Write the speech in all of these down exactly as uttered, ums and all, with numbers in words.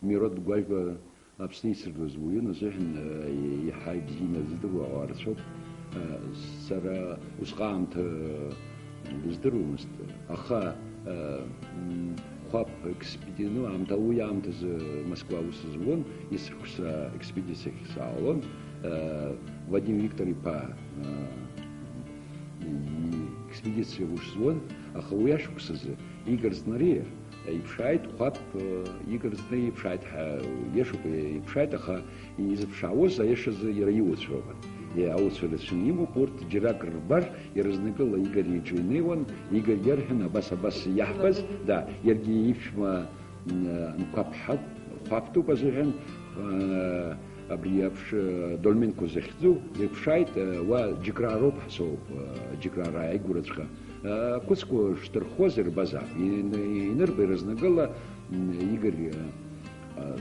Мирод Гәажәба Аԥсны исырдуаз уаҩын азыҳәан, э, иаҳа ибзианы дыздыруа ауаа рацәоуп. Э, сара усҟан аамҭа дыздыруамызт, аха, э, м, Хәаԥ экспедициа, ну, аамҭа, уи аамҭазы Москва аус зуан, есышықәса аекспедициахь саауан. Э, Вадим Виктор-иԥа, э, и-, експедициа аус зуан, аха уи ашықәсазы Игорь Знариа иԥшааит, Хәаԥ, э, Игорь Знариа иԥшааит ҳәа, иашоуп, иԥшааит, аха изыԥшаауаз аиашазы иара иуацәа роуп. Е, ауацәа рацәаны имоуп, урҭ џьарак рбар, иаразнакыла Игорь иҿы инеиуан, Игорь иарҳәон, абас, абас иаҳбаз, да, иаргьы иԥшәма, м, Нқәаԥҳа, Хәаԥтәуп азыҳәан, э, абри аԥш-, э, Дольменко захьӡу, ирԥшааит, э, уа Џьыкраароуп ҳасоуп, э, Џьыкраара ааигәараҵәҟьа. Э, ақәыцқәа шдырхуаз ирбазаап. Ин-, инырба иаразнакыла, м, Игорь, э, э,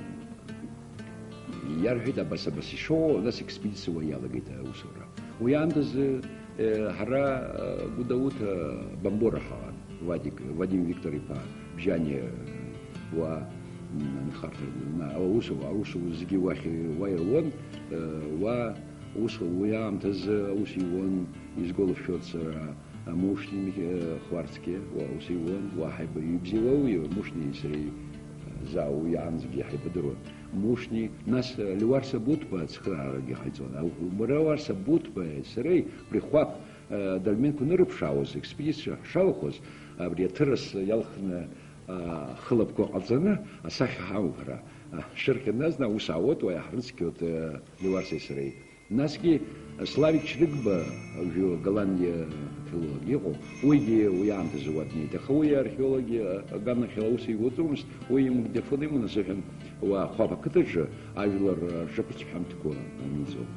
иарҳәеит абас-абас ишоуа, нас експедициа уа иалагеит аусура. Уи аамҭазы, э, ҳара, э, Гәдоуҭа Бамбора ҳаҟан, Вадик, Вадим Виктор-иԥа Бжьаниа, э, уа, м, анхарҭа, на, аусура, аусура зегьы уахь, уа ируан, э, уа ус, уи аамҭазы аус иуан, изгәалашәоит сара, Мушни Мих-, э, Хәарцкиа, уа ус иуан, уа ҳаибабзиала уи, Мушни сареи, э, заа уи аанӡагьы ҳаибадыруан. Мушни, нас, э, Леуарса Буҭба ацхыраарагьы ҟаиҵон. Ау-, Леуарса Буҭбеи сареи, убри Хәаԥ, э, Дольменко нырыԥшаауаз, експедициа ҳшалахәыз, абри аҭырас иалхны, а, хылаԥқәа ҟаҵаны, асахьа ҳамоуп ҳара. А, шәырхьаназны аус аауеит, уа иаҳрыцқьоит, э, Леуарсеи сареи. Насгьы Славик Чрыгба, уажәы Голландиа филолог иҟоу, уигьы уи аамҭазы уа днеит. Аха уи археологиа аганахьала аус игәаҵомызт, уи имагнитофон иманы азыҳәан уа Хәаԥ ақыҭаҿы ажәлар рҿаԥыцәҳәамҭақәа аниҵон.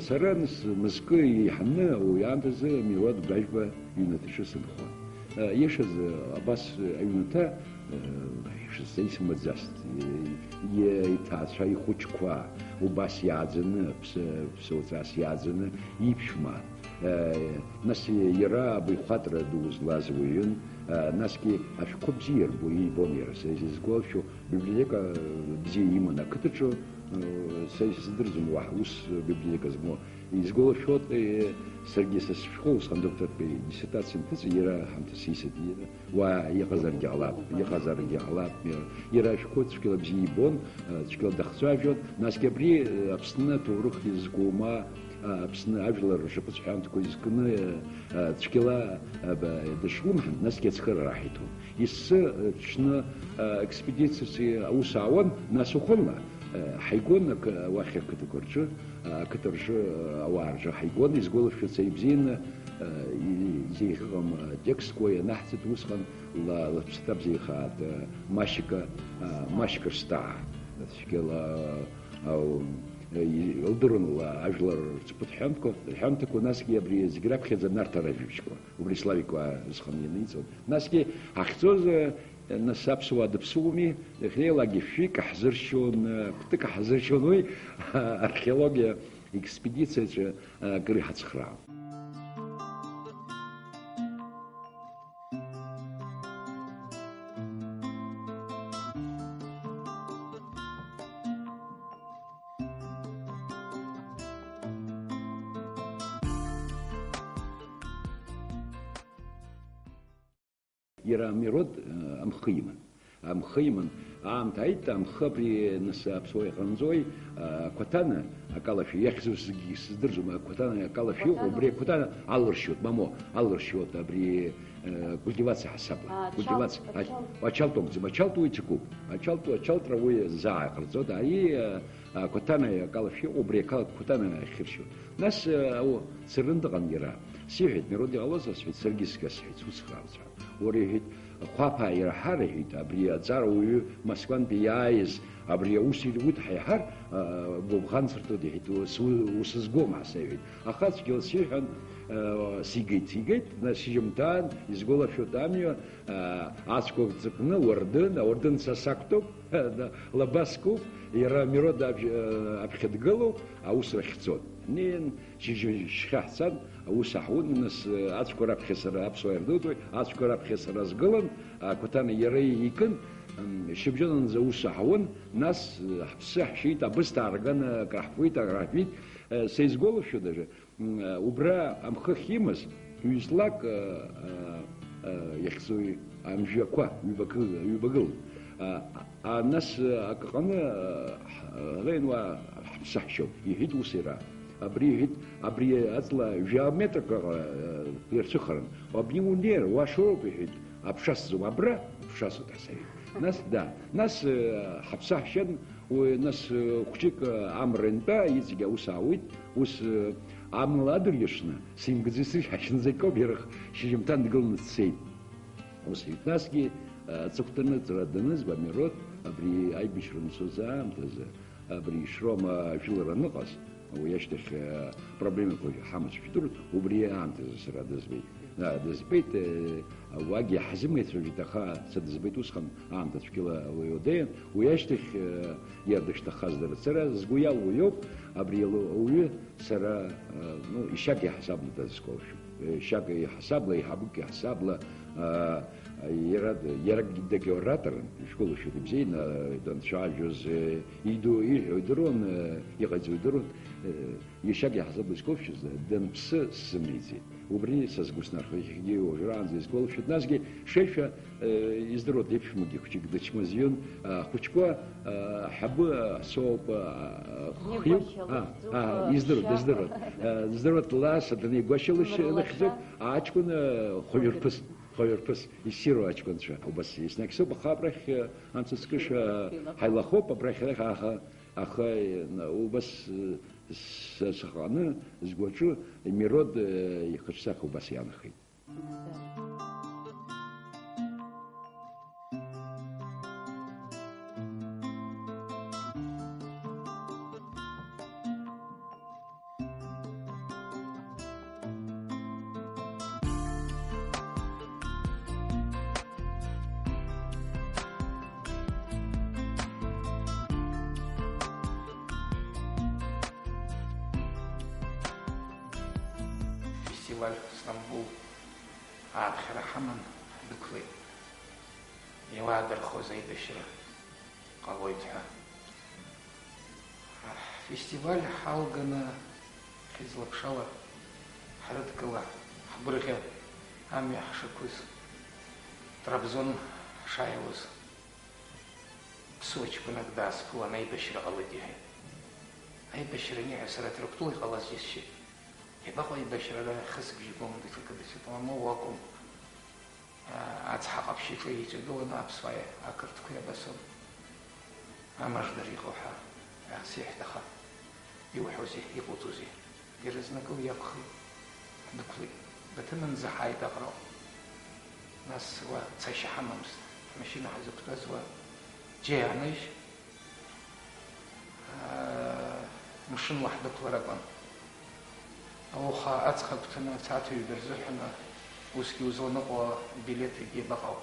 Сара нас мызкы еиҳаны уи аамҭазы Мирод Гәажәба иҩнаҭаҿы сынхон. Иашазы, абас аҩнаҭа, э, са исымбаӡацт, э, иҭаацәа ихәыҷқәа убас иааӡаны, ԥсы-, ԥсуаҵас иааӡаны иԥшәма. Э, нас иара абаҩхатәра ду злаз уаҩын, э, насгьы ашәҟәы бзиа ирбо, ибон иара. Са изгәалашәо, библиотека, э, бзиа иман ақыҭаҿы, э, са исыздырӡом уаҳа ус библиотека змоу. Изгәалашәоит, э, саргьы са сышәҟәы усҟан доктортәи диссертациа нҭыҵ, иара ҳамҭас исит, иара уа иҟазаргьы ҟалап, иҟазаргьы ҟалап, иара, иара ашәҟәы цәгьала бзиа ибон, э, цәгьала дахцәажәон, насгьы абри, э, Аԥсны аҭоурых иазкума, э, Аԥсны ажәлар рҿаԥыцәҳәамҭақәа изкны, э, э, цәгьала, э, б-, дышлымҳан, насгьы ацхыраара ҳиҭон. Ессы, э, ҽны, э, експедициаҿы аус аауан, нас уахынла, э, ҳаигон ақы-, уахь ақыҭақәа рҿы, э, ақыҭа рҿы, э, ауаа рҿы ҳаигон, изгәалашәоит са ибзианы, э, и-, изеиӷьыҟам, э, текстқәа ианаҳҵеит усҟан ла-, лыԥсаҭа бзиахааит, э, Машька, э, Машька Рсҭаа, цәгьала, э, ау, э, и-, лдыруан ла-, ажәлар рҿаԥыцәҳәамҭақәа, рҳәамҭақәа, насгьы абри зегь раԥхьаӡа Нарҭаа ражәабжьқәа. Убри Славик уа зханы ианиҵон. Насгьы ҳахьцоз, э, нас аԥсуаа дыԥсуами, иахьнеилакгьы шәҩык ҳзыршьон, э, кәтык ҳзыршьон уи, археологиа експедициаҿы, э, акыр иҳацхраауан. Иара Мирод, э, амхы иман. Амхы иман. Аамҭа ааит, амхы абри нас аԥсуа иҟанҵои, э, Қәаҭана акалашәа, иахьӡу зегьы сыздырӡом, Қәаҭана акалашәа иҟоу, Қәаҭана. Убри Қәаҭана алыршьуеит, мамоу, алыршьуеит, абри, э, культивациа ҳасабла. А, культивациа, ачалт, а, ачалт. Ачалт акәӡам, ачалт уи ҵакуп. Ачалт, ачалтра уи заа иҟарҵоит, ари, э, А, Қәаҭана акалашәа иҟоу, убри ақалақь Қәаҭана ахьыршьуа. Нас, а, о, сырны дыҟан иара. Сиҳәеит, Мирод иҟалозар, сҳәеит, саргьы сга сҳәеит, суцхраауеит, сҳәеит. Уара, иҳәеит, Хәаԥаа ираҳар, иҳәеит, абри аҵарауаҩы Москвантәи иааиз, абри аус ируит ҳәа иаҳар, а, гәыбӷан сырҭоит, иҳәеит, ус-, усызгом ҳәа сеиҳәеит. Аха цәгьала сиҳәан, а, сигеит, сигеит, нас сыжьымҭаан, изгәалашәоит амҩа, Ацәқәа ҵыԥны, уардын, ауардын са сақәтәоуп, лаба скуп, иара Мирод аб-, аԥхьа дгылоуп, аус рахьцон. Неин, шьыжьы шьхьа ҳцан, аус аҳун, нас, ацәқәа раԥхьа сара аԥсуаа ирдыруеит, ацәқәа раԥхьа сара сгылан, Қәаҭана иара икын, Шьыбжьонынӡа аус аҳауан, нас, э, ҳԥсы ҳшьеит, абысҭа аарган, э, акраҳфуеит, акраҳфеит. Э, сеизгәалашәоит даже, м, э, убра амхы ахьимаз, ҩ-ҵлак, э, э, э, иахьӡуи, амжәақәа ҩбакы-, ҩбагылан. А, а, нас, э, акы ҟаны, э, ҳ-, ҳлеин уа ҳԥсы ҳшьоуп, иҳәеит ус иара. Абри иҳәеит, абри аҵла жәа метрак, э, ирцәыхаран. Абни унеир, уашоуп, иҳәеит. Аԥша сзуам, абра аԥша сыҭасаҩ. Нас, да, нас, э, ҳаԥсаҳшьан, уи, нас, э, хәҷык, э, амра антәа, иҵегь аус аауеит, ус, э, амла адырҩаҽны, симгаӡеит, сышьҭахь ҳашьынӡа акоуп, иара шьыжьымҭан дгыланы дцеит. Ус еиԥш, насгьы, э, аҵыхәтәаны ҵра данызба, Мирод, абри аибашьра анцоз аамҭазы, абри Шрома ажәылара аныҟаз, уи ашьҭахь, э, проблемақәа ҳамаз жәдыруан, убри аамҭазы сара дызбеит. А, дызбеит, э, уагьы ҳзымеицәажәеит, аха са дызбеит усҟан аамҭа цәгьала уи удеиан, уи ашьҭахь, э, иара дышҭаххаз дара. Сара сгәы иалоу иоуп, абри ала-, ауаҩы сара, э, ну, ишьак иаҳасабла дазысгәалашәом. Э, шьак иаҳасабла, еиҳабык иаҳасабла, э, Иара, иара дагьоратарын, ишәгәалашәоит ибзианы, данцәажәоз, иду-, ииҳәо идыруан, иҟаиҵо идыруан, иашьак иаҳзабыз иқәшәаз, данԥсы сзымиӡеит. Убри са сгәы снархеит, иахьагьы уажәраанӡа исгәалашәоит. Насгьы шеишәа, издыруа деиԥшымгьы хәҷык дычмазаҩын, ахәыҷқәа, ҳабы соуп, хҩык, Игәашьа а, лыхьӡуп, а, издыруеит, шьаҟа. Издыруеит. Здыруеит, ласа данигәашьа лыхьӡуп, аҷкәын, хәаҩарԥыс. Хәаҩарԥыс, иссиру аҷкәынцәа. Убас еснагь соуп, аха абрахь, э, амца зкыша ҳаилахоуп, абрахь арахь аха, аха, э, убас, э, с-, саҟаны, згәаҿы, Мирод, э, ихаҿсахьа убас иаанхеит. Фестиваль Стамбул ааԥхьара ҳаман ҳдәықәлеит. Иуаадырхоз аибашьра ҟалоит ҳәа. Ҳфестиваль ҳалганы, хьыӡла-ԥшала ҳрыдкыла, ҳгәырӷьа амҩа ҳшықәыз, Трабзон ҳшааиуаз, ԥсуа ҷкәынак даасԥылан, аибашьра ҟалеит, иҳәеит. Аибашьра аниҳәа, сара Ҭырқәтәыла иҟалаз џьысшьеит. Иабаҟоу аибашьра, ара хысбжьы гом, даҽакы, даҽакы, мамоу акәым. Ацҳа ҟаԥшь иҿы еиҵагыланы аԥсуааи ақырҭқәеи абас ауп. Амаждар иҟоу ҳәа, ас иаҳҭахап. Иуҳәозеи, иҟауҵозеи? Иаразнакы уи акәхеит. Дықәлеит. Баҭымынӡа ҳааит аҟара. Нас уа цашьа ҳамамызт. Ҳмашьына ҳазықәтәаз уа џьа иааныжь. Мшынла ҳдәықәлар акәын. Ауха аҵх агәҭаны, ацаҭа ҩба рзыҳәаны, усгьы узланыҟәо абилеҭ егьи абаҟоу?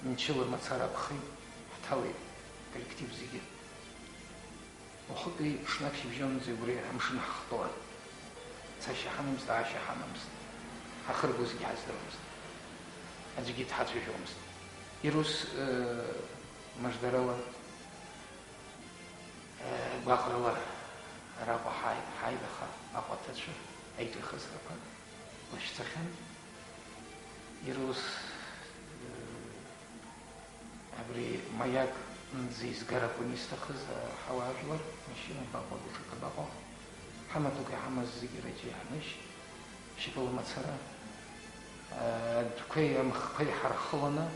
Мчыла мацара акәхеит, ҳҭалеит, коллектив зегьы. Уахыки ҽнак шьыбжьонӡа убри амшын ҳхтәалан. Цашьа ҳамамызт, аашьа ҳамамызт. Ҳахыргозгьы ҳаздыруамызт. Аӡәгьы дҳацәажәомызт. Ирус, э, маждарала Гәаҟрала араҟа ҳааи-, ҳааит, аха Аҟәа аҭацәа аиҿахысрақәа лашьцахьан. Ирус, абри Маиак нӡа изгар акәын исҭахыз, аҳауаажәлар, машьына баҟа, даҽакы баҟа, ҳамаҭәақәа иҳамаз зегьы раџьа иаанышь, шьапыла мацара, адәқәеи амхқәеи ҳархыланы,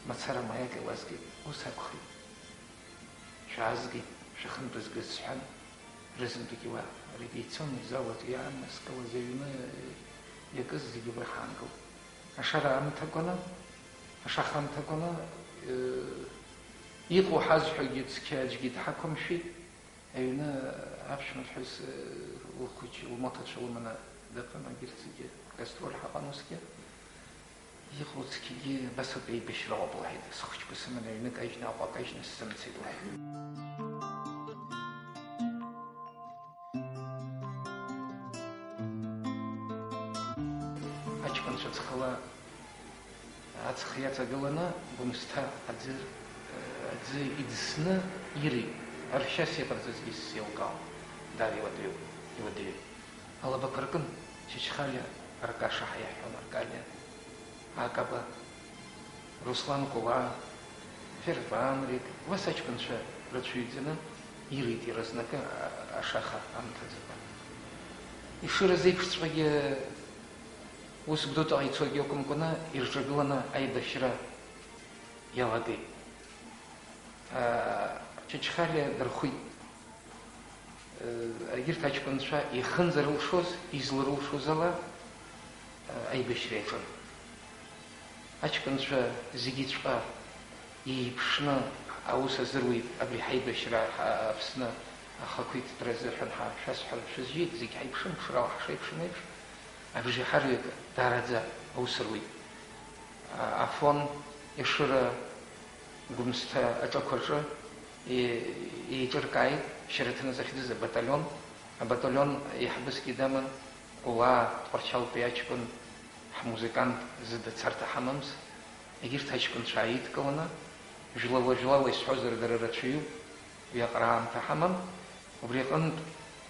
мацара Маиак илазгеит. Ус акәхеит. Шәаазгеит, шәахьынтәызгаз сҳәан, рызынтәык уа арадиационный зал аҿы иааннаскылаз аҩны иакыз зегьы уа ҳаангылт. Ашара аамҭақәаны, ашаха аамҭақәаны, э, иҟоу ҳазҳәогьы цқьа аӡәгьы дҳақәымшәеит. Аҩны аԥшәма ԥҳәыс, э, лхәыҷ лмоҭацәа лыманы дыҟан, егьырҭ зегьы гастроль ҳаҟан усгьы. Иҟоу цқьагьы абас ауп, еибашьра ыҟоуп, лҳәеит, схәыҷқәа сыманы аҩны кажьны, Аҟәа кажьны сзымцеит, лҳәеит. Аҷкәынцәа ҵхала, Аҵх иаҵагыланы Гәымсҭа аӡы, аӡы иӡсны ирит. Аршьас иҟарҵазгьы сзеилкаауам. Дар иуадаҩуп, иуадаҩуп. Алабақәа ркын, Чачхалиа аркаша ҳәа иаҳҳәон, Аркадиа Акаба, Руслан Кулаа, Ферванрик, убас аҷкәынцәа рацәаҩӡаны ирит иаразнакы а-, ашаха амҭаӡакәа. Ишыраз еиԥшҵәҟьагьы ус Гәдоуҭаҟа ицогьы акәымкәаны ирҿагыланы аибашьра иалагеит. А, Чачхалиа дырхәит. Егьырҭ аҷкәынцәа ихынӡарылшоз, изларылшоз ала, аибашьра иаҿын. Аҷкәынцәа зегьыҵәҟьа еиԥшны аус азыруит абри ҳаибашьра, ҳа-, Аԥсны ахақәиҭтәра азыҳәан ҳа-, шәасҳәар шәызжьеит, зегь ҳаиԥшым, ԥшрала ҳшеиԥшым еиԥш, абжеиҳараҩык даараӡа аус руит. А-, Афон, Ешыра, Гәымсҭа аҿықәаҿы е-, еиҿыркааит Шьараҭын захьӡыз абаталион. Абаталион еиҳабысгьы даман, Кәлаа Тҟәарчалтәи аҷкәын, ҳмузыкант зыда царҭа ҳамамыз. Егьырҭ аҷкәынцәа ааидкыланы, жәлала-жәлала исҳәозар, дара рацәаҩуп, уи аҟара аамҭа ҳамам. Убри аҟынтә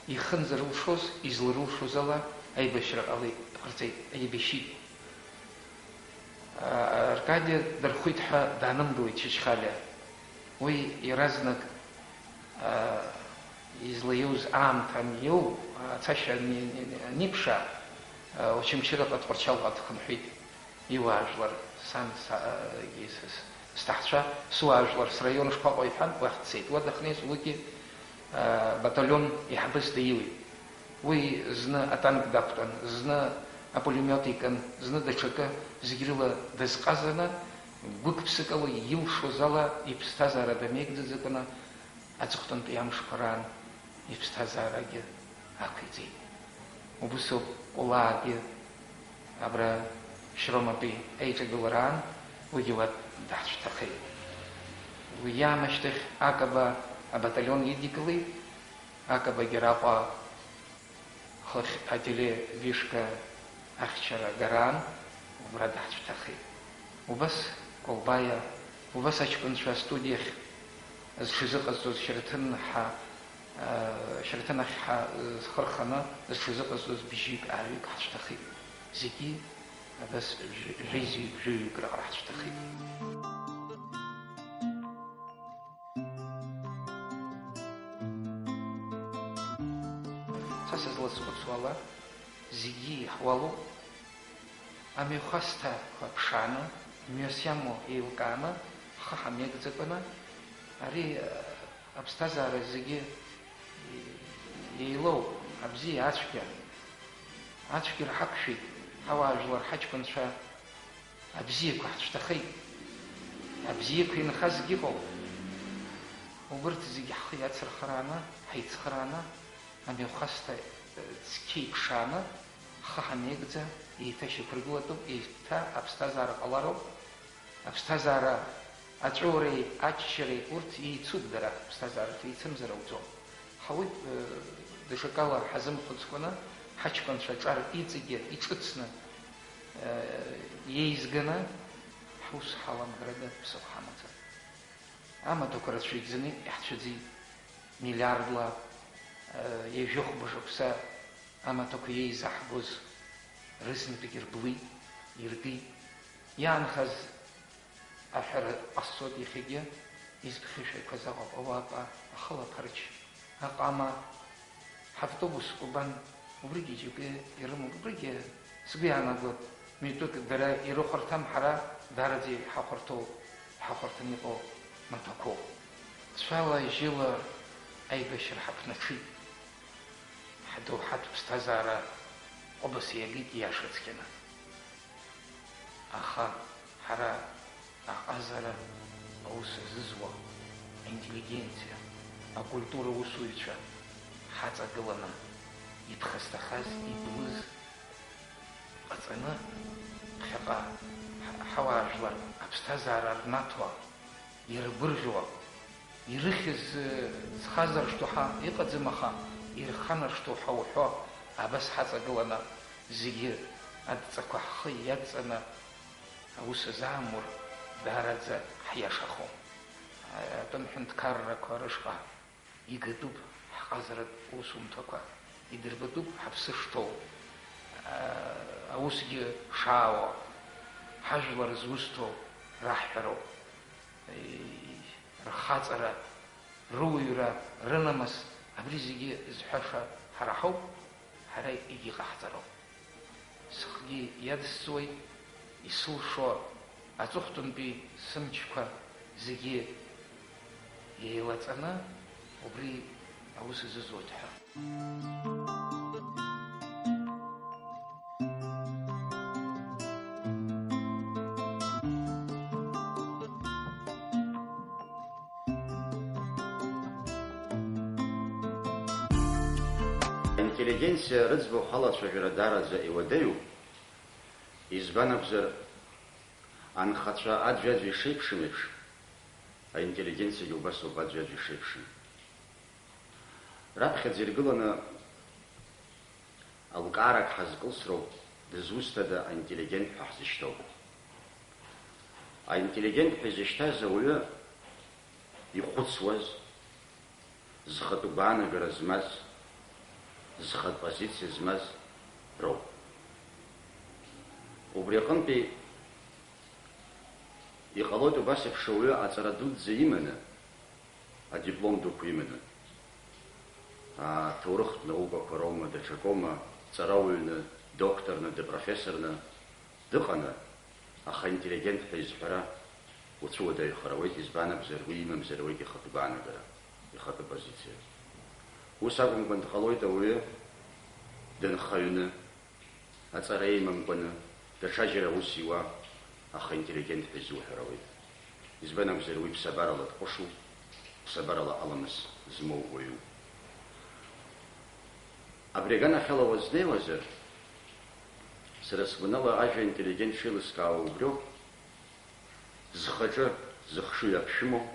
ихынӡарылшоз, изларылшоз ала аибашьра ҟалеит, ҟарҵеит, еибашьит. Аркадиа дырхәит ҳәа даанымгылеит Чачхалиа. Уи иаразнак, аа, излаиоуз аамҭа аниоу, ацашьа ани-, ани-, аниԥшаа, аа, Очамчыраҟа Тҟәарчалҟа дхынҳәит. Иуаажәлар, сан, са-, егьи с-, с-, сҭаацәа, суаажәлар, сраион шԥаҟоу иҳәан, уахь дцеит. Уа дахьнеиз уигьы, аа, баталион еиҳабыс диуеит. Уи зны атанк дақәтәан, зны апулемиот икын, зны даҽакы, зегь рыла дазҟазаны, гәык-ԥсыкала илшоз ала иԥсҭазаара дамеигӡаӡакәаны аҵыхәтәантәи амшқәа раан иԥсҭазаарагьы ақәиҵеит. Убысоуп Кәлаагьы абра Шьроматәи аиҿагылараан уигьы уа даҳцәҭахеит. Уи иаамышьҭахь Акаба абаталион идикылеит, Акабагьы Араҟәа хыхь ателевышка ахьчара агараан убра даҳцәҭахеит. Убас Колбаиа, убас аҷкәынцәа астудиахь зҽазыҟазҵоз Шьараҭын ҳа, э, Шьараҭын ахь ҳа, э, зхы рханы зҽазыҟазҵоз бжьҩык-ааҩык ҳацәҭахеит. Зегьы абас жәа-, жәеизаҩык, жәаҩык раҟара ҳацәҭахеит. Са сызласхәыцуа ала, зегьы иаҳуалуп, амҩахәасҭақәа ԥшааны, мҩас иамоу еилкааны, ҳхы ҳамеигӡакәаны, ари, э, аԥсҭазаара зегьы еилоуп, абзиа, ацәгьа. Ацәгьара ҳақәшәеит, ҳауаажәлар, ҳаҷкәынцәа, абзиақәа ҳцәҭахеит. Абзиақәа инхазгьы ыҟоуп. Убырҭ зегьы ҳхы иацырхырааны, ҳаицхырааны, амҩахәасҭа, э, цқьа иԥшааны, ҳхы ҳанеигӡа, еиҭа шьақәыргылатәуп, еиҭа аԥсҭазаара ҟалароуп. Аԥсҭазаара аҵәыуареи аччареи урҭ еицуп дара, аԥсҭазаараҿы еицымзар ауӡом. Ҳауеит, э, даҽакала ҳазымхәыцкәаны, ҳаҷкәынцәа аҿар иҵегьы иҿыцны, э, иеизганы, ҳус ҳаламгарыда ԥсыхәа ҳамаӡам. Амаҭәақәа рацәаҩӡаны иаҳцәыӡит, миллиардла, э, ҩажәи хәба шықәса амаҭәақәа еизаҳгоз рызнапык ирблит, иргеит. Иаанхаз аҳәара ҟасҵоит иахьагьы, изԥхьышәақәаз Аҟәаҟа, Уапа, Ахылаԥарч, Аҟама, ҳавтобус Кәыбан, убригьы џьоукы ирымоуп, убригьы сгәы иаанагоит, митәык дара ирыхәарҭам, ҳара даараӡа иҳахәарҭоу, иҳахәарҭаны иҟоу маҭәақәоуп. Цәала, жьыла аибашьра ҳаԥнаҽит. Ҳдоуҳатә ԥсҭазаара ҟәыбаса иагеит, ииаша цқьаны. Аха ҳара аҟазара аус азызуа аинтеллигенциа, акультура усуҩцәа ҳаҵагыланы, иԥхасҭахаз иблыз ҟаҵаны, ԥхьаҟа ҳ-, ҳауаажәлар аԥсҭазаара рнаҭо, иргәырӷьо, ирыхьыз, э, ӡхазаршҭуҳа иҟаӡам, аха ирханаршҭуҳа уҳәо, абас ҳаҵагыланы, зегьы адҵақәа ҳхы иадҵаны, Аус азаамур, даараӡа ҳиашахом. Атәым ҳәынҭқаррақәа рышҟа игатәуп ҳҟазаратә усумҭақәа, идырбатәуп ҳаԥсы шҭоу, аусгьы шаауа, ҳажәлар зусҭоу раҳҳәароуп. Рхаҵара, рыуаҩра, рынамыс, абри зегьы зҳәаша ҳара ҳауп, ҳара егьыҟаҳҵароуп. Сыхгьы иадысҵоит, исылшо аҵыхәтәантәи сымчқәа зегьы еилаҵаны убри аус азызуеит ҳәа. Аинтеллигенциа рыӡбахә алацәажәара даараӡа иуадаҩуп, избан акәзар, анхацәа аӡәаӡәа ишеиԥшым еиԥш, аинтеллигенциагьы убас ауп аӡәаӡәа ишеиԥшым. Раԥхьаӡа иргыланы алкаарак ҳазкылсроуп, дызусҭада аинтеллигент ҳәа ҳзышьҭоу? Аинтеллигент ҳәа изышьҭаз ауаҩы ихәыцуаз, зхатә гәаанагара змаз, зхатә позициа змаз роуп. Убри аҟынтәи иҟалоит убас еиԥш ауаҩы аҵара дуӡӡа иманы, адиплом дуқәа иманы, аҭоурыхтә наукақәа роума, даҽакоума, ҵарауаҩны, докторны, дыпрофессорны дыҟаны, аха интеллигент ҳәа изҳәара уцәуадаҩхар ауеит, избан акәзар, уи имамзар ауеит ихатә гәаанагара, ихатә позициа. Ус акәымкәан, дҟалоит ауаҩы дынхаҩны, аҵара имамкәаны, даҽаџьара аус иуа, аха интеллигент ҳәа изуҳәар ауеит. Избан акәзар, уи ԥсабарала дҟәышуп, ԥсабарала аламыс змоу уаҩуп. Абри аганахьала уазнеиуазар, сара сгәанала, ажәа интеллигент шеилыскаауа убриоуп, зхаҿы зыхшыҩ аԥшәымоу,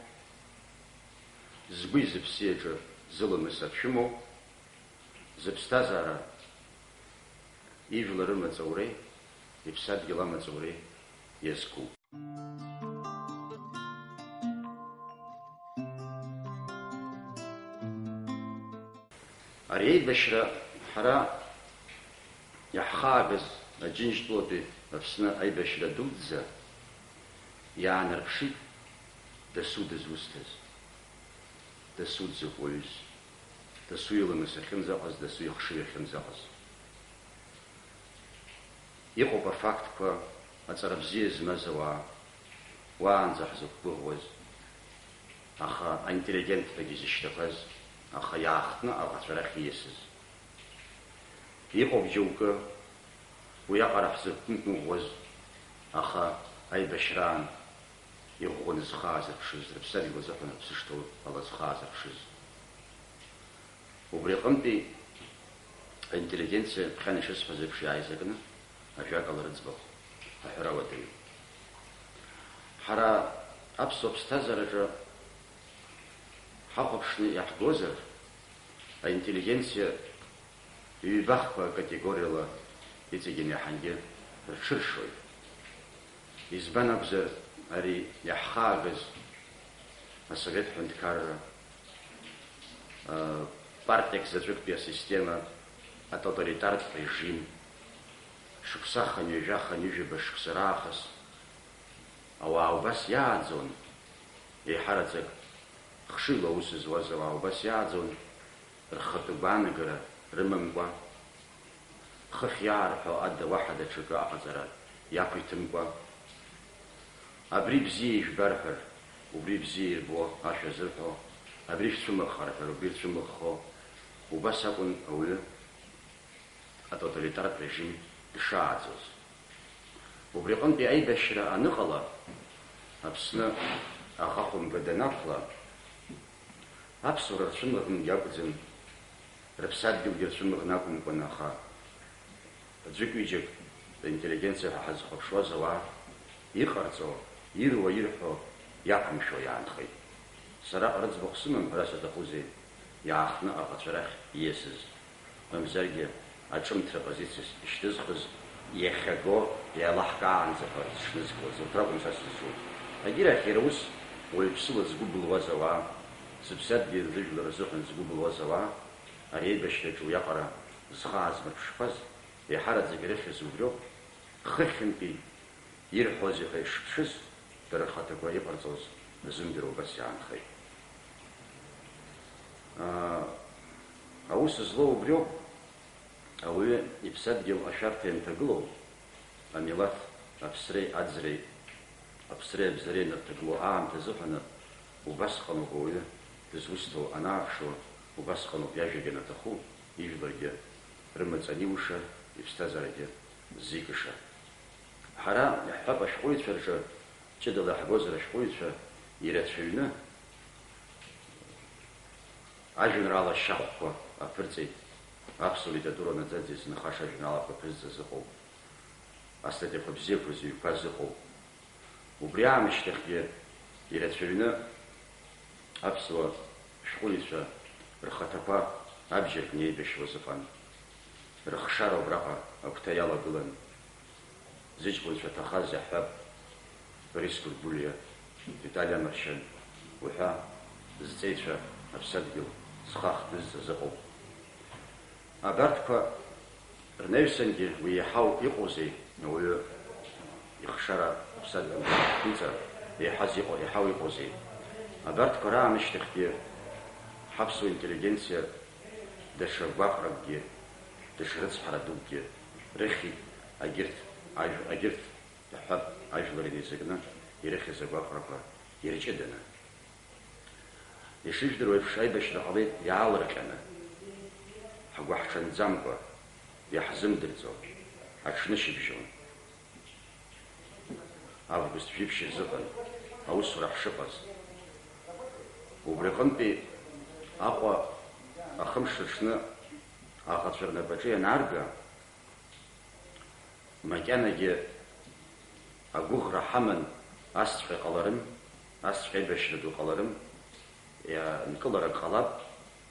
згәи зыԥси аҿы зыламыс аԥшәымоу, зыԥсҭазаара ижәлар рымаҵ ауреи, иԥсадгьыл амаҵ ауреи иазку. Ари аибашьра ҳара иаҳхаагаз Аџьынџьтәылатәи Аԥсны аибашьра дуӡӡа иаанарԥшит дасу дызусҭаз, дасу дзакә уаҩыз, дасу иламыс ахьынӡаҟаз, дасу ихшыҩ ахьынӡаҟаз. Иҟоуп афактқәа, аҵара бзиа змаз ауаа, уаанӡа ҳзықәгәыӷуаз, аха аинтеллигент ҳәагьы зышьҭақәаз, аха иаахтны аӷацәа рахь ииасыз. Иҟоуп џьоукы, уиаҟара ҳзықәгәыӷуаз, аха аибашьраан иӷәӷәаны зхы аазырԥшыз, рыԥсадгьыл азыҳәан рыԥсы шҭоу ала зхы аазырԥшыз. Убри аҟынтәи аинтеллигенциа, ԥхьан ишысҳәаз еиԥш, иааизакны ажәакала рыӡбахә аҳәара уадаҩуп. Ҳара аԥсуа ԥсҭазаараҿы ҳахәаԥшны иаҳгозар, аинтеллигенциа ҩбахқәа акатегориала иҵегьы иаҳангьы рҽыршоит. Избан акәзар, ари иаҳхаагаз асовет ҳәынҭқарра, а, партиак заҵәыктәи асистема, атоталитартә режим, шықәса хынҩажәа-хынҩажәаба шықәса раахыс ауаа убас иааӡон, еиҳараӡак хшыҩла аус зуаз ауаа убас иааӡон, рхатәы гәаанагара рымамкәа, хыхь иаарҳәо ада уаҳа даҽакы аҟаҵара иақәиҭымкәа, абри бзиа ижәбар ҳәа, убри бзиа ирбо ашәа зырҳәо, абри шәцәымыӷхар ҳәа убри рцәымыӷхо, убас акәын ауаҩы атоталитартә режим дшааӡоз. Убри аҟынтәи аибашьра аныҟала, Аԥсны аӷа хәымга данақәла, аԥсуара рцәымыӷынгьы акәӡам, рыԥсадгьылгьы рцәымыӷны акәымкәан, аха аӡәык-ҩыџьак, интеллигенциа ҳәа ҳазхәаԥшуаз ауаа, иҟарҵо, ируа, ирҳәо иақәымшәо иаанхеит. Сара рыӡбахә сымам ҳәа саҭахузеи, иаахтны аӷацәа рахь ииасыз, мамзаргьы аҿымҭра позициас ишьҭызхыз Иахьаго еилаҳкаанӡа ҳәа сышнызкылаз, урҭ ракәын са сызҿу. Егьирахь иара ус уаҩԥсыла згәы былуаз ауаа, сыԥсадгьыл рыжәлар рзыҳәан згәы былуаз ауаа, ари аибашьраҿы уиаҟара зхы аазмырԥшқәаз, еиҳараӡак ирыхьыз убриоуп, хыхьынтәи ирҳәозеи ҳәа ишԥшыз, дара рхаҭақәа иҟарҵоз рзымдыруа убас иаанхеит. Аа, аус злоу убриоуп, ауаҩы иԥсадгьыл ашәарҭа ианҭагылоу, амилаҭ аԥсреи аӡреи, аԥсреи абзареи анырҭагылоу аамҭа азыҳәаны, убасҟаноуп ауаҩы дызусҭоу анааԥшуа, убасҟаноуп иажәагьы анаҭаху, ижәларгьы рымаҵ аниуша, иԥсҭазаарагьы ззикыша. Ҳара иаҳҳәап, ашәҟәыҩҩцәа рҿы, ҷыдала иаҳгозар ашәҟәыҩҩцәа ирацәаҩны ажәеинраала шьахәқәа аԥырҵеит, аԥсуа литература наӡаӡа изынхаша ажәеинраалақәа ԥызҵаз ыҟоуп, астатиақәа бзиақәа зыҩқәаз ыҟоуп. Убри аамышьҭахьгьы ирацәаҩны аԥсуа шәҟәыҩҩцәа рхаҭақәа абџьар кны еибашьуаз ыҟан. Рыхшара убраҟа агәҭа иалагылан. Зыҷкәынцәа ҭахаз иаҳҳәап, Борис Гәыргәлиа, Витали Амаршьан уҳәа зҵеицәа аԥсадгьыл зхы ахдызҵаз ыҟоуп. Абарҭқәа рнаҩсангьы уи еиҳау иҟоузеи, ауаҩы ихшара аԥсадгьыл иқәиҵар, еиҳаз иҟоу, еиҳау иҟоузеи? Абарҭқәа раамышьҭахьгьы ҳаԥсуа интеллигенциа даҽа гәаҟракгьы, даҽа рыцҳара дукгьы рыхьит, агьырҭ ажә-, агьырҭ, иаҳҳәап, ажәлар инеизакны ирыхьыз агәаҟрақәа ирҷыданы. Ишыжәдыруа еиԥш, аибашьра ҟалеит иаалырҟьаны, ҳгәы ҳҽанӡамкәа, иаҳзымдырӡо, аҽнышьыбжьон. Август жәиԥшь рзыҳәан аусура ҳшыҟаз. Убри аҟынтәи Аҟәа ахымш аҽны аӷацәа рнапаҿы ианаарга, макьанагьы агәыӷра ҳаман, асҵәҟьа ҟаларым, асҵәҟьа аибашьра ду ҟаларым, иа-, нкыларак ҟалап,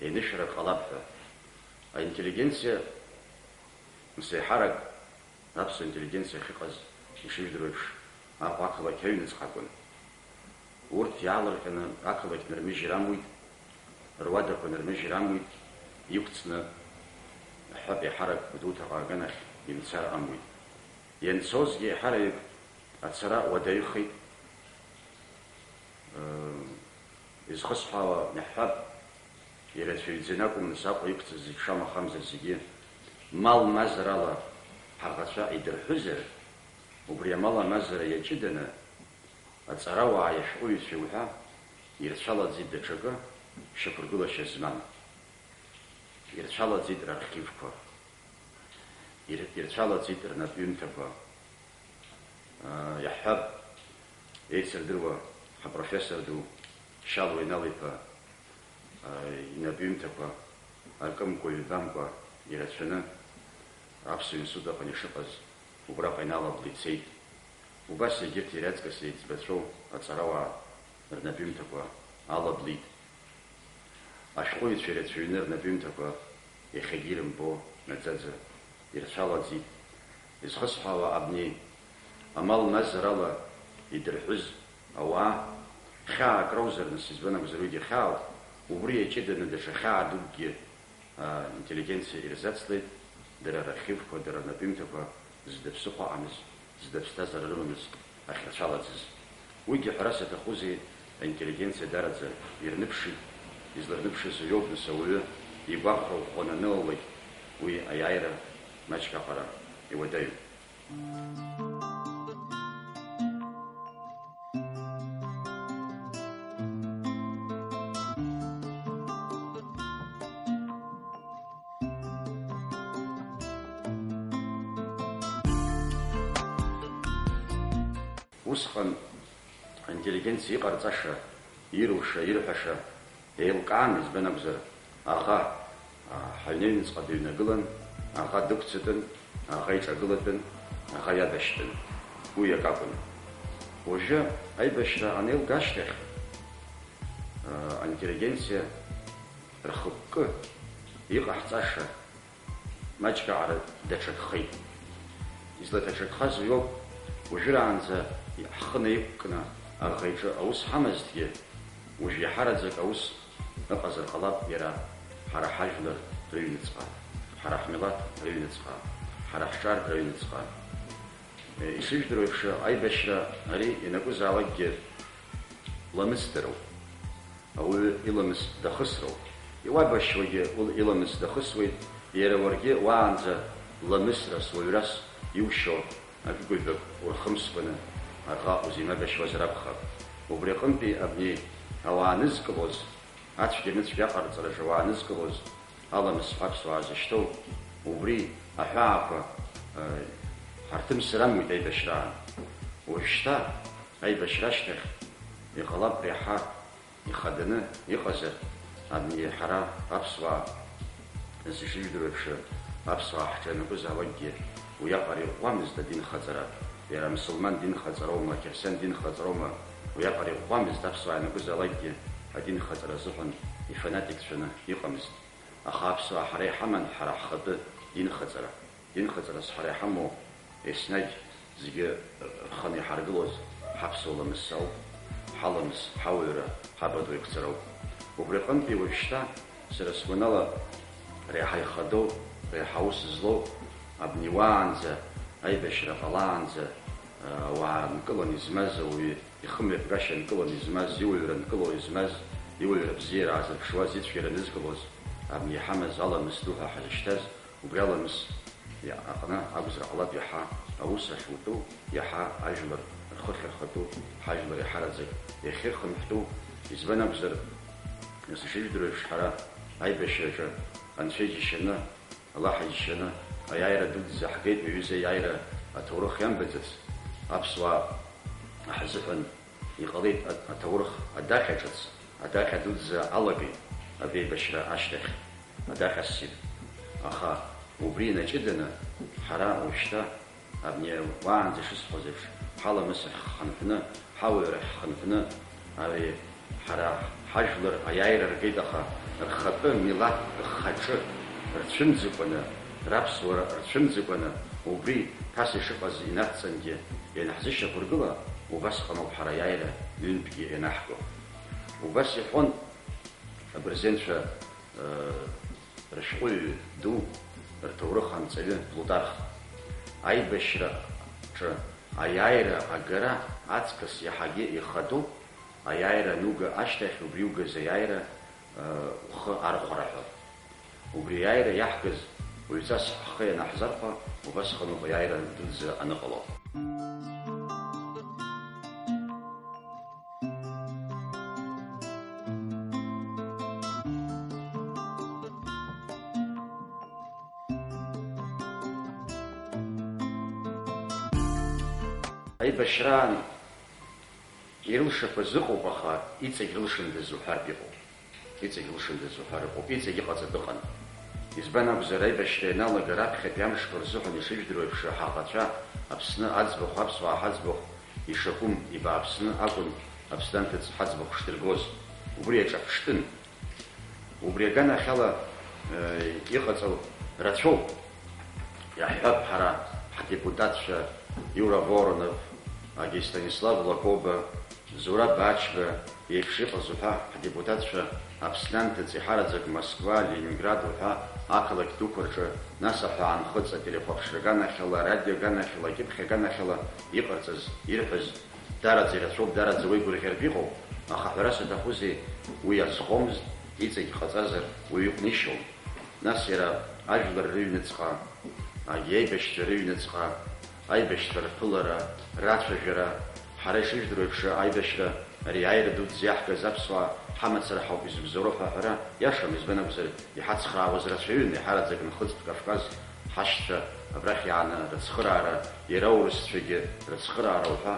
еинышәарак ҟалап ҳәа. Аинтеллигенциа, нас еиҳарак аԥсуа интеллигенциа ахьыҟаз, ишыжәдыруа еиԥш, Аҟәа ақалақь аҩныҵҟа акәын. Урҭ иаалырҟьаны ақалақь нырмыжьыр амуит, руадақәа нырмыжьыр амуит, иқәҵны, ҳҳәап, еиҳарак Гәдоуҭаҟа аганахь имцар амуит. Ианцозгьы еиҳараҩык ацара уадаҩхеит. Изхысҳәаауа, иаҳҳәап, ирацәаҩӡаны акәым, нас Аҟәа иқәҵыз зегь шамахамзар зегьы мал-мазарала ҳаӷацәа идырҳәызар, убри амал-амазара иаҷыданы, аҵарауааи ашәҟәыҩҩцәеи уҳәа ирцәалаӡит даҽакы шьақәыргылашьа змам. Ирцәалаӡит рархивқәа. Ир-, ирцәалаӡит рнапҩымҭақәа. Аа, иаҳҳәап, еицырдыруа ҳапрофессор ду Шьалуа Инал-иԥа, аа, инапҩымҭақәа акымкәа-ҩбамкәа ирацәаны Аԥсуа институт аҟны ишыҟаз убраҟа иналаблы ицеит. Убас егьырҭ иара иаҵкыс еиҵбацәоу аҵарауаа рнапҩымҭақәа алаблит. Ашәҟәыҩҩцәа ирацәаҩны рнапҩымҭақәа иахьагьы ирымбо наӡаӡа ирцәалаӡит. Изхысҳәаауа абни амал-мазарала идырҳәыз ауаа хьаак роузар, нас, избан акәзар, уигьы хьаауп, убри иаҷыданы даҽа хьаа дукгьы, аа, интеллигенциа ирзацлеит, дара рархивқәа, дара рнапҩымҭақәа зда ԥсыхәа аҟамыз, зда ԥсҭазаара рымамыз ахьырцәалаӡыз. Уигьы ҳәарас аҭахузеи, аинтеллигенциа дараӡа ирныԥшит, изларныԥшыз уиоуп, нас, ауаҩы игәахәра ӷәӷәаны анылалак, уи аиааира маҷк аҟара иуадаҩуп. Усҟан аинтеллигенциа иҟарҵаша, ируша, ирҳәаша еилкаан, избан акәзар, аӷа, а, ҳаҩны аҩныҵҟа дыҩнагылан, аӷа дықәцатәын, аӷа иҿагылатәын, аӷа иабашьтәын. Уи акакәын. Уажәы аибашьра анеилга ашьҭахь, а, аинтеллигенциа рхықәкы иҟаҳҵаша маҷк аҟара даҽакхеит. Излаҭаҿакхаз уиоуп, уажәраанӡа ҳхы наиқәкны аӷа иҿы аус ҳамазҭгьы, уажә иаҳараӡак аус ыҟазар ҟалап иара ҳара ҳажәлар рыҩныҵҟа, ҳара ҳмилаҭ рыҩныҵҟа, ҳара ҳҿар рыҩныҵҟа. Ишыжәдыруа еиԥш, аибашьра ари ианакәызаалакгьы ламысдароуп. Ауаҩы иламыс дахысроуп. Иуабашьуагьы ул-, иламыс дахысуеит, иара уаргьы уаанӡа ламысрас, уаҩрас иушьо акы-ҩбак урхымскәаны аӷа узимабашьуазар акәхап. Убри аҟынтәи абни ауаа анызкылоз, ацәгьа-мыцәгьа аҟарҵараҿы ауаа анызкылоз, аламыс ҳәа аԥсуаа зышьҭоу, убри аҳәаақәа, э, ҳарҭымсыр амуит аибашьраан. Уажәшьҭа аибашьра ашьҭахь иҟалап реиҳа ихаданы иҟазар, абни ҳара аԥсуаа, зышыжәдыруа еиԥш, аԥсуаа ҳҿы ианакәызаалакгьы уиаҟара иӷәӷәамызт адинхаҵара, иара амсылман динхаҵароума, ақьырсиан динхаҵароума, уиаҟара иӷәӷәамызт аԥсуаа ианакәызаалакгьы адинхаҵара азыҳәан ифанатикцәаны иҟамызт. Аха аԥсуаа ҳара иҳаман ҳара ҳхатәы динхаҵара. Динхаҵарас ҳара иҳамоу еснагь зегьы рханы иҳаргылоз ҳаԥсуа ламыс ауп, ҳаламыс, ҳауаҩра, ҳабаду еиқәҵара ауп. Убри аҟынтәи уажәшьҭа, сара сгәанала, реиҳа ихадоу, реиҳа аус злоу, абни уаанӡа, аибашьра ҟалаанӡа, ауаа нкыланы измаз, ауаҩы ихымҩаԥгашьа нкыланы измаз, иуаҩра нкыло измаз, иуаҩра бзиара аазырԥшуаз, ицәгьара нызкылоз, абни иҳамаз аламыс ду ҳәа ҳазышьҭаз, убри аламыс аҟны акәзар ҟалап иаҳа аус ахьутәу, иаҳа ажәлар рхы ахьырхатәу, ҳажәлар иаҳараӡак иахьырхынҳәтәу. Избан акәзар, нас ишыжәдыруа еиԥш, ҳара аибашьраҿы Анцәа иџьашьаны, Аллаҳ иџьшьаны, аиааира дуӡӡа ҳгеит, уи аҩыза аиааира аҭоурых иамбаӡац, аԥсуаа ҳзыҳәан иҟалеит а-, аҭоурых адаҟьа ҿыц, адаҟьа дуӡӡа алагеит абеибашьра ашьҭахь, адаҟьа ссир. Аха убри инаҷыданы, ҳара уажәшьҭа Абни уаанӡа ишысҳәоз еиԥш, ҳаламыс ахь ҳхынҳәны, ҳауаҩра ахь ҳхынҳәны, ари ҳара ҳажәлар аиааира ргеит, аха рхатәы милаҭ рхаҿы рцәымӡыкәаны, раԥсуара рцәымӡыкәаны, убри ԥаса ишыҟаз инацҵангьы ианаҳзышьақәыргыла, убасҟаноуп ҳара аиааира ҩынтәгьы ианаҳго. Убас иҳәон абырзенцәа, рышәҟәыҩҩы ду, рҭоурых анҵаҩы Плутарх. Аибашьраҿы аиааира агара аҵкыс иаҳагьы ихадоуп, аиааира ануга ашьҭахь убри иугаз аиааира, э, ухы архәара ҳәа. Убри аиааира иаҳгаз уаҩҵас ҳхы ианаҳзархәа, убасҟаноуп аиааира дуӡӡа аныҟало. Аибашьраан ирылшақәаз ыҟоуп, аха иҵегь рылшандаз уҳәартә иҟоуп. Иҵегь лшандаз уҳәар ыҟоуп, иҵегь иҟаҵатә ыҟан. Избан акәзар, аибашьра ианалага раԥхьатәи амшқәа рзыҳәан ишыжәдыруа еиԥш, ҳаӷацәа Аԥсны аӡбахә, аԥсуаа ҳаӡбахә ишакәым ибааԥсны акәын Аԥсны анҭыҵ ҳаӡбахә шдыргоз. Убри аҿаԥштәын. Убри аганахьала, э, иҟаҵоу рацәоуп. Иаҳҳәап, ҳара ҳдепутатцәа Иура Воронов, агьи Станислав Лакоба, Зураб Ачба еиԥш иҟаз уҳәа ҳдепутатцәа Аԥсны анҭыҵ иҳараӡак Москва, Ленинград уҳәа ақалақь дуқәа рҿы, нас аҳәаанхыҵ, ателехәаԥшра аганахьала, арадио аганахьала, акьыԥхь аганахьала иҟарҵаз, ирҳәаз дараӡа ирацәоуп, дараӡа уеигәырӷьартә иҟоуп, аха ҳәарас аҭахузеи, уи азхомызт, иҵегь ҟаҵазар уаҩы иҟәнишьон. Нас иара ажәлар рыҩныҵҟа, агьи аибашьцәа рыҩныҵҟа, аибашьцәа рԥылара, рацәажәара, ҳара ишыжәдыруа еиԥш, аибашьра ари аиааира дуӡӡа иаҳгаз аԥсуаа ҳамацара ҳауп изыбзоуроу ҳәа аҳәара иашам, избан акәзар, иҳацхраауаз рацәаҩын, иҳараӡак Нхыҵтә Кавказ ҳашьцәа абрахь иааны рыцхыраара, иара аурысцәагьы рыцхыраара уҳәа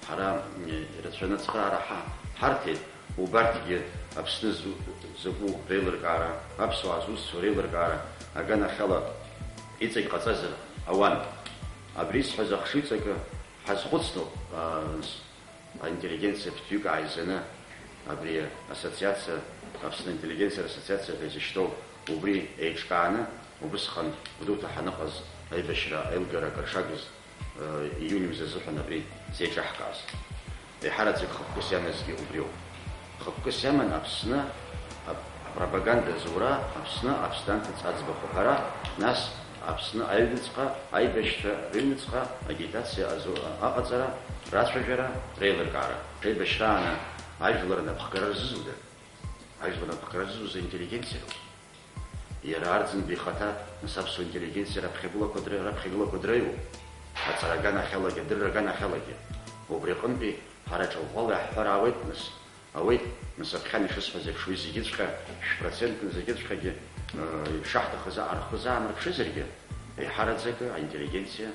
ҳара, м, ирацәаны ацхыраара ҳа-, ҳарҭеит. Убарҭгьы Аԥсны зу-, закәу реилыркаара, аԥсуаа зусҭцәоу реилыркаара аганахьала иҵегь ҟаҵазар ауан. Абри исҳәаз ахшыҩҵакы ҳазхәыцноуп, аа, с-, аинтеллигенциа ԥҭҩык ааизаны, абри ассоциациа, Аԥсны аинтеллигенциа ассоциациа ҳәа изышьҭоу, убри еиҿкааны, убысҟан Гәдоуҭа ҳаныҟаз аибашьра аилгара акыр шагыз Иуни мза азыҳәан абри зеиҿаҳкааз. Еиҳараӡак хықәкыс иамазгьы убриоуп. Хықәкыс иаман Аԥсны ап-, апропаганда зура, Аԥсны аԥсҭанҭыҵ аӡбахә аҳәара, нас Аԥсны аҩныҵҟа, аибашьцәа рыҩныҵҟа агитациа азу-, аҟаҵара, рацәажәара, реилыркаара. Реибашьрааны ажәлар напхгара рзызуда? Ажәлар напхгара рзызуз аинтеллигенциа роуп. Иара Арӡынба ихаҭа, нас аԥсуа интеллигенциа раԥхьагылақәа дра-, раԥхьагылақәа дреиуоуп. Аҵара аганахьалагьы, адырра аганахьалагьы. Убри аҟынтәи ҳара ҿырӷәӷәала иаҳҳәар ауеит, нас, ауеит, нас, аԥхьан ишысҳәаз еиԥш, уи зегьыҵәҟьа, шә-процентны зегьыҵәҟьагьы, э, ишаҳҭахыз аҟара рхы заамырԥшызаргьы, еиҳараӡакы аинтеллигенциа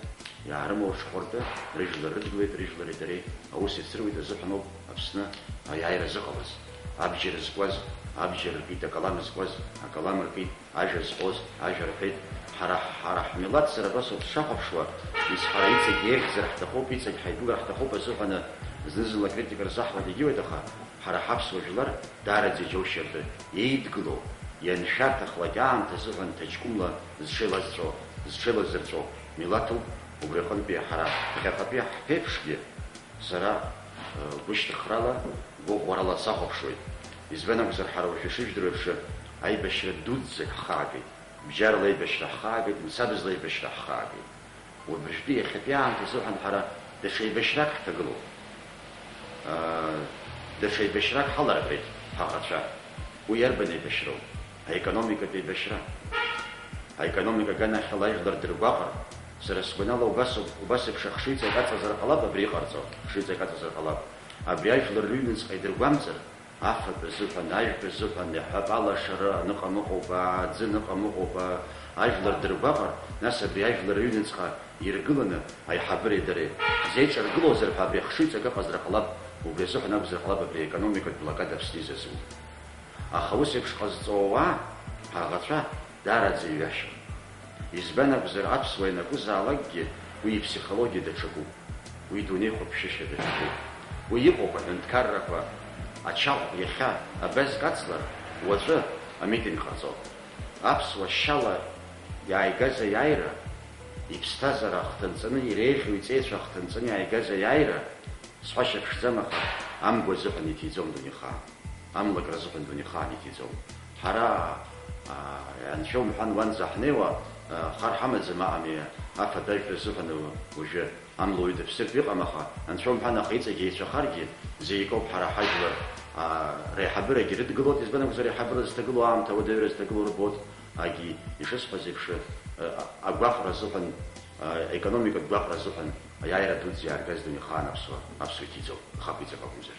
иаарымоу рҽхәарты, рыжәлар рыдгылеит, рыжәлари дареи аус еицыруеит азыҳәан ауп Аԥсны аиааира зыҟалаз. Абџьар зкуаз, абџьар ркит, акалам зкуаз, акалам ркит, ажәа зҳәоз, ажәа рҳәеит. Ҳара, ҳара ҳмилаҭ сара абас ауп сшахәаԥшуа, изҳара иҵегь еиӷьзар ҳҭахуп, иҵегь ҳаидгылар ҳҭахуп азыҳәаны зны-зынла акритика рзаҳуа дегьуеит, аха ҳара ҳаԥсуа жәлар даараӡа иџьоушьартә еидгылоу, ианшәарҭахлак аамҭа азыҳәан ҭаҷкәымла зҽеилазҵәо, зҽеилазырҵәо милаҭуп. Убри аҟынтәи ҳара ԥхьаҟатәи ҳԥеиԥшгьы сара, э, гәышьҭыхрала, гәыӷәӷәарала сахәаԥшуеит. Избан акәзар, ҳара уажәы ишыжәдыруа еиԥш, аибашьра дуӡӡак ҳхаагеит. Бџьарла аибашьра ҳхаагеит, мцабзла аибашьра ҳхаагеит. Уажәтәи иахьатәи аамҭа азыҳәан ҳара даҽа еибашьрак ҳҭагылоуп. Аа, даҽа еибашьрак ҳаларҳәеит ҳаӷацәа. Уи иарбан еибашьроу? Аекономикатә еибашьра. Аекономика аганахьала ажәлар дыргәаҟыр, сара сгәанала убас ауп, убас еиԥш ахшыҩҵак аҵазар ҟалап абри иҟарҵо, ахшыҩҵак аҵазар ҟалап. Абри ажәлар рыҩныҵҟа идыргәамҵыр, афатә азыҳәан, ажәтә азыҳәан, иаҳҳәап, алашара аныҟам ыҟоуп, аӡы аныҟам ыҟоуп, ажәлар дыргәаҟыр, нас абри ажәлар рыҩныҵҟа иргыланы аиҳабыреи дареи ҳзеиҿаргылозар ҳәа абри ахшыҩҵак ыҟазар ҟалап, убри азыҳәан акәзар ҟалап абри аекономикатә блокада Аԥсны изазу. Аха ус еиԥш ҟазҵо ауаа, ҳаӷацәа, даараӡа иҩашьом. Избан акәзар, аԥсуа ианакәызаалакгьы уи иԥсихологиа даҽакуп. Уи дунеихәаԥшышьа даҽакуп. Уи иҟоуп аҳәынҭқаррақәа ачаӷә иахьа абазк аҵлар, уаҵәы амитинг ҟарҵо. Аԥсуа шьала иааигаз аиааира, иԥсҭазаара ахҭынҵаны, иреиӷьу иҵеицәа ахҭынҵаны иааигаз аиааира, сҳәашьа ԥшӡам, аха амгәа азыҳәан иҭиӡом дунеихаан. Амлакра азыҳәан дунеихаан иҭиӡом. Ҳара, аа, Анцәа умҳәан уанӡа ҳнеиуа, аа, хар ҳамаӡам, аҟами, афатә-ажәтә азыҳәан уажәы амла уаҩы дыԥсыртә иҟам, аха Анцәа умҳәан, аха иҵегь еицәахаргьы, зеикоуп ҳара ҳажәлар, аа, реиҳабырагьы рыдгылоит, избан акәзар, реиҳабыра зҭагылоу аамҭа уадаҩра зҭагылоу рбоит, агьи, ишысҳәаз еиԥш, аа, агәаҟра азыҳәан, аа, аекономикатә гәаҟра азыҳәан аиааира дуӡӡа иааргаз дунеихаан аԥсуа, аԥсуа иҭиӡом, ахақәиҭрак акәымзар.